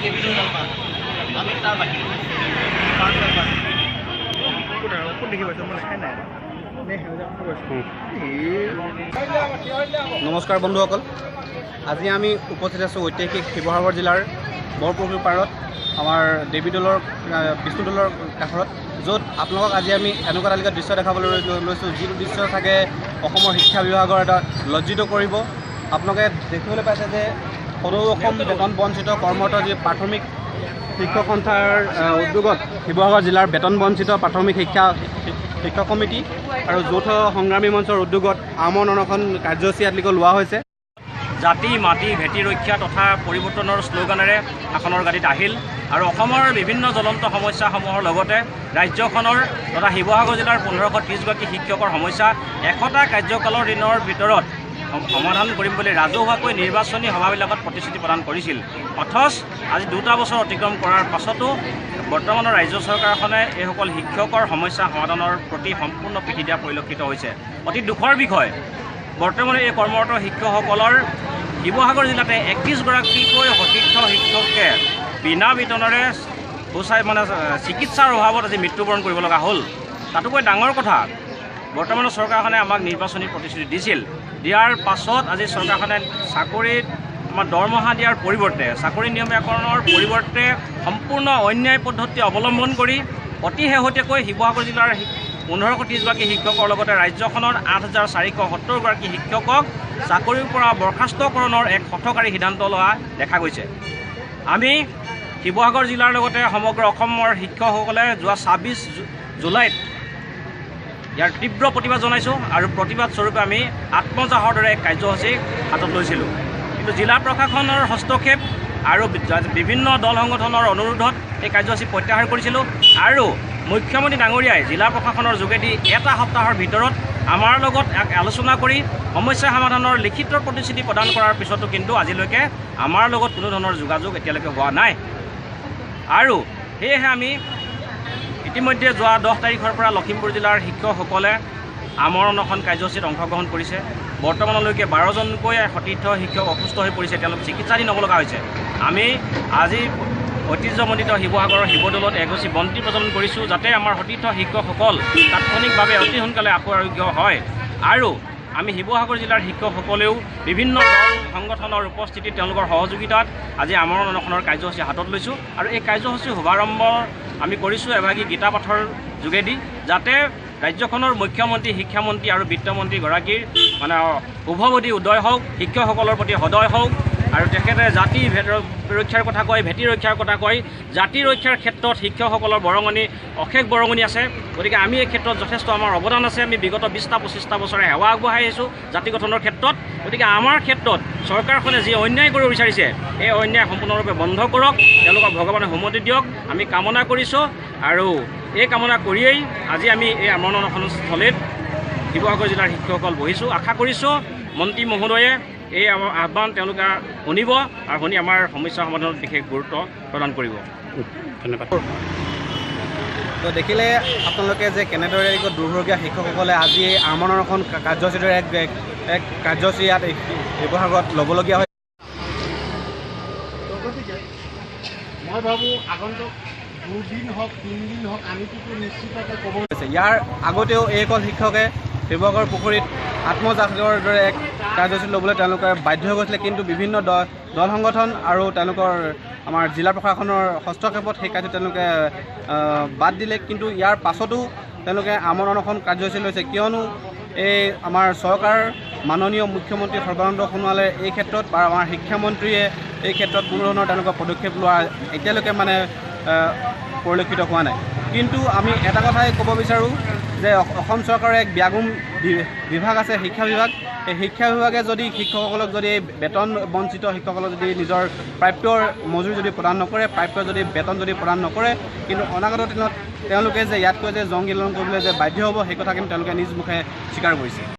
আমি তাৰ বাহিৰে। নমস্কাৰ বন্ধুসকল, আজি আমি উপস্থিত আছোঁ ঐতিহাসিক শিৱসাগৰ জিলাৰ বৰপুখুৰী পাৰত আমাৰ দেৱীদৌলৰ বিষ্ণুদৌলৰ কাষত, য'ত আপোনালোকক আজি আমি এনেকুৱা তালিকা দৃশ্য দেখাবলৈ লৈছোঁ যিটো দৃশ্য চাগে অসমৰ শিক্ষা বিভাগৰ এটা লজ্জিত কৰিব। আপোনালোকে দেখিবলৈ পাইছে যে সদৌ অসম বেতন বঞ্চিত কৰ্মৰত যি প্ৰাথমিক শিক্ষক সন্থাৰ উদ্যোগত শিৱসাগৰ জিলাৰ বেতন বঞ্চিত প্ৰাথমিক শিক্ষক সমিতি আৰু যৌথ সংগ্ৰামী মঞ্চৰ উদ্যোগত আমৰণ অনশন কাৰ্যসূচী ইয়াত লোৱা হৈছে। জাতি মাটি ভেটি ৰক্ষা তথা পৰিৱৰ্তনৰ শ্লোগানেৰে শাসনৰ গাদীত আহিল আৰু অসমৰ বিভিন্ন জ্বলন্ত সমস্যাসমূহৰ লগতে ৰাজ্যখনৰ তথা শিৱসাগৰ জিলাৰ 1530গৰাকী শিক্ষকৰ সমস্যা 100টা কাৰ্যকালৰ দিনৰ ভিতৰত সমাধান কৰিম বুলি ৰাজহুৱাকৈ নিৰ্বাচনী সভাবিলাকত প্ৰতিশ্ৰুতি প্ৰদান কৰিছিল। অথচ আজি 2টা বছৰ অতিক্ৰম কৰাৰ পাছতো বৰ্তমানৰ ৰাজ্য চৰকাৰখনে এইসকল শিক্ষকৰ সমস্যা সমাধানৰ প্ৰতি সম্পূৰ্ণ পিঠি দিয়া পৰিলক্ষিত হৈছে। অতি দুখৰ বিষয়, বৰ্তমানে এই কৰ্মৰত শিক্ষকসকলৰ শিৱসাগৰ জিলাতে 31গৰাকীকৈ সতীৰ্থ শিক্ষকে বিনা বেতনেৰে মানে চিকিৎসাৰ অভাৱত আজি মৃত্যুবৰণ কৰিব লগা হ'ল। তাতোকৈ ডাঙৰ কথা, বৰ্তমানৰ চৰকাৰখনে আমাক নিৰ্বাচনী প্ৰতিশ্ৰুতি দিছিল, দিয়াৰ পাছত আজি চৰকাৰখনে চাকৰিত আমাৰ দৰমহা দিয়াৰ পৰিৱৰ্তে, চাকৰি নিয়মীয়াকৰণৰ পৰিৱৰ্তে সম্পূৰ্ণ অন্যায় পদ্ধতি অৱলম্বন কৰি অতি শেহতীয়াকৈ শিৱসাগৰ জিলাৰ 1530গৰাকী শিক্ষকৰ লগতে ৰাজ্যখনৰ 8470গৰাকী শিক্ষকক চাকৰিৰ পৰা বৰ্খাস্তকৰণৰ এক হঠকাৰী সিদ্ধান্ত লোৱা দেখা গৈছে। আমি শিৱসাগৰ জিলাৰ লগতে সমগ্ৰ অসমৰ শিক্ষকসকলে যোৱা 26 জুলাইত ইয়াৰ তীব্ৰ প্ৰতিবাদ জনাইছোঁ আৰু প্ৰতিবাদ স্বৰূপে আমি আত্মজাহৰ দৰে এক কাৰ্যসূচী হাতত লৈছিলোঁ। কিন্তু জিলা প্ৰশাসনৰ হস্তক্ষেপ আৰু বিভিন্ন দল সংগঠনৰ অনুৰোধত এই কাৰ্যসূচী প্ৰত্যাহাৰ কৰিছিলোঁ আৰু মুখ্যমন্ত্ৰী ডাঙৰীয়াই জিলা প্ৰশাসনৰ যোগেদি এটা সপ্তাহৰ ভিতৰত আমাৰ লগত আলোচনা কৰি সমস্যা সমাধানৰ লিখিত প্ৰতিশ্ৰুতি প্ৰদান কৰাৰ পিছতো কিন্তু আজিলৈকে আমাৰ লগত কোনো ধৰণৰ যোগাযোগ এতিয়ালৈকে হোৱা নাই। আৰু সেয়েহে আমি ইতিমধ্যে যোৱা 10 তাৰিখৰ পৰা লখিমপুৰ জিলাৰ শিক্ষকসকলে আমৰণ অনশন কাৰ্যসূচীত অংশগ্ৰহণ কৰিছে। বৰ্তমানলৈকে 12জনকৈ সতীৰ্থ শিক্ষক অসুস্থ হৈ পৰিছে, তেওঁলোক চিকিৎসাধীন হ'ব লগা হৈছে। আমি আজি ঐতিহ্যমণ্ডিত শিৱসাগৰৰ শিৱদৌলত এগছি বন্তি প্ৰজ্বলন কৰিছোঁ যাতে আমাৰ সতীৰ্থ শিক্ষকসকল তাৎক্ষণিকভাৱে অতি সোনকালে আশু আৰোগ্য হয়। আৰু আমি শিৱসাগৰ জিলাৰ শিক্ষকসকলেও বিভিন্ন দল সংগঠনৰ উপস্থিতিত তেওঁলোকৰ সহযোগিতাত আজি আমৰণ অনশনৰ কাৰ্যসূচী হাতত লৈছোঁ আৰু এই কাৰ্যসূচীৰ শুভাৰম্ভ আমি কৰিছোঁ এভাগী গীতা পাঠৰ যোগেদি, যাতে ৰাজ্যখনৰ মুখ্যমন্ত্ৰী, শিক্ষামন্ত্ৰী আৰু বিত্তমন্ত্ৰীগৰাকীৰ মানে শুভবুদ্ধি উদয় হওক, শিক্ষকসকলৰ প্ৰতি সদয় হওক আৰু তেখেতে জাতি ৰক্ষাৰ কথা কয়, ভেটি ৰক্ষাৰ কথা কয়। জাতি ৰক্ষাৰ ক্ষেত্ৰত শিক্ষকসকলৰ বৰঙণি অশেষ বৰঙণি আছে। গতিকে আমি এই ক্ষেত্ৰত যথেষ্ট আমাৰ অৱদান আছে। আমি বিগত 20টা 25টা বছৰে সেৱা আগবঢ়াই আহিছোঁ জাতি গঠনৰ ক্ষেত্ৰত। গতিকে আমাৰ ক্ষেত্ৰত চৰকাৰখনে যি অন্যায় কৰিব বিচাৰিছে এই অন্যায় সম্পূৰ্ণৰূপে বন্ধ কৰক, তেওঁলোকক ভগৱানে সুমতি দিয়ক আমি কামনা কৰিছোঁ। আৰু এই কামনা কৰিয়েই আজি আমি এই আমৰণ অনশনস্থলীত শিৱসাগৰ জিলাৰ শিক্ষকসকল বহিছোঁ। আশা কৰিছোঁ মন্ত্ৰী মহোদয়ে এই আহ্বান তেওঁলোকে শুনিব আৰু শুনি আমাৰ সমস্যা সমাধানত বিশেষ গুৰুত্ব প্ৰদান কৰিব। ধন্যবাদ। তো দেখিলে আপোনালোকে যে কেনেদৰে দুৰ্ভগীয়া শিক্ষকসকলে আজি এই আমৰণ অনশন কাৰ্যসূচীৰ এক কাৰ্যসূচী ইয়াত শিৱসাগৰত ল'বলগীয়া হয়। গতিকে মই ভাবোঁ আগন্তুক 2 দিন হওক 3 দিন হওক আমিতো নিশ্চিতকৈ ক'ব। ইয়াৰ আগতেও এইসকল শিক্ষকে শিৱসাগৰ পুখুৰীত আত্মজাগৰ দৰে এক কাৰ্যসূচী ল'বলৈ তেওঁলোকে বাধ্য হৈ গৈছিলে, কিন্তু বিভিন্ন দল সংগঠন আৰু তেওঁলোকৰ আমাৰ জিলা প্ৰশাসনৰ হস্তক্ষেপত সেই কাৰ্য তেওঁলোকে বাদ দিলে। কিন্তু ইয়াৰ পাছতো তেওঁলোকে আমৰণ অনশন কাৰ্যসূচী লৈছে, কিয়নো এই আমাৰ চৰকাৰ মাননীয় মুখ্যমন্ত্ৰী সৰ্বানন্দ সোণোৱালে এই ক্ষেত্ৰত বা আমাৰ শিক্ষামন্ত্ৰীয়ে এই ক্ষেত্ৰত কোনো ধৰণৰ তেওঁলোকৰ পদক্ষেপ লোৱা এতিয়ালৈকে মানে পৰিলক্ষিত হোৱা নাই। কিন্তু আমি এটা কথাই ক'ব বিচাৰোঁ যে অসম চৰকাৰৰ এক ব্যাগুম বিভাগ আছে, শিক্ষা বিভাগ। এই শিক্ষা বিভাগে যদি শিক্ষকসকলক যদি বেতন বঞ্চিত শিক্ষকসকলক যদি নিজৰ প্ৰাপ্যৰ মজুৰি যদি প্ৰদান নকৰে, প্ৰাপ্য যদি বেতন যদি প্ৰদান নকৰে, কিন্তু অনাগত দিনত তেওঁলোকে যে ইয়াতকৈ যে জংগী আন্দোলন কৰিবলৈ যে বাধ্য হ'ব সেই কথা কিন্তু তেওঁলোকে নিজ মুখে স্বীকাৰ কৰিছে।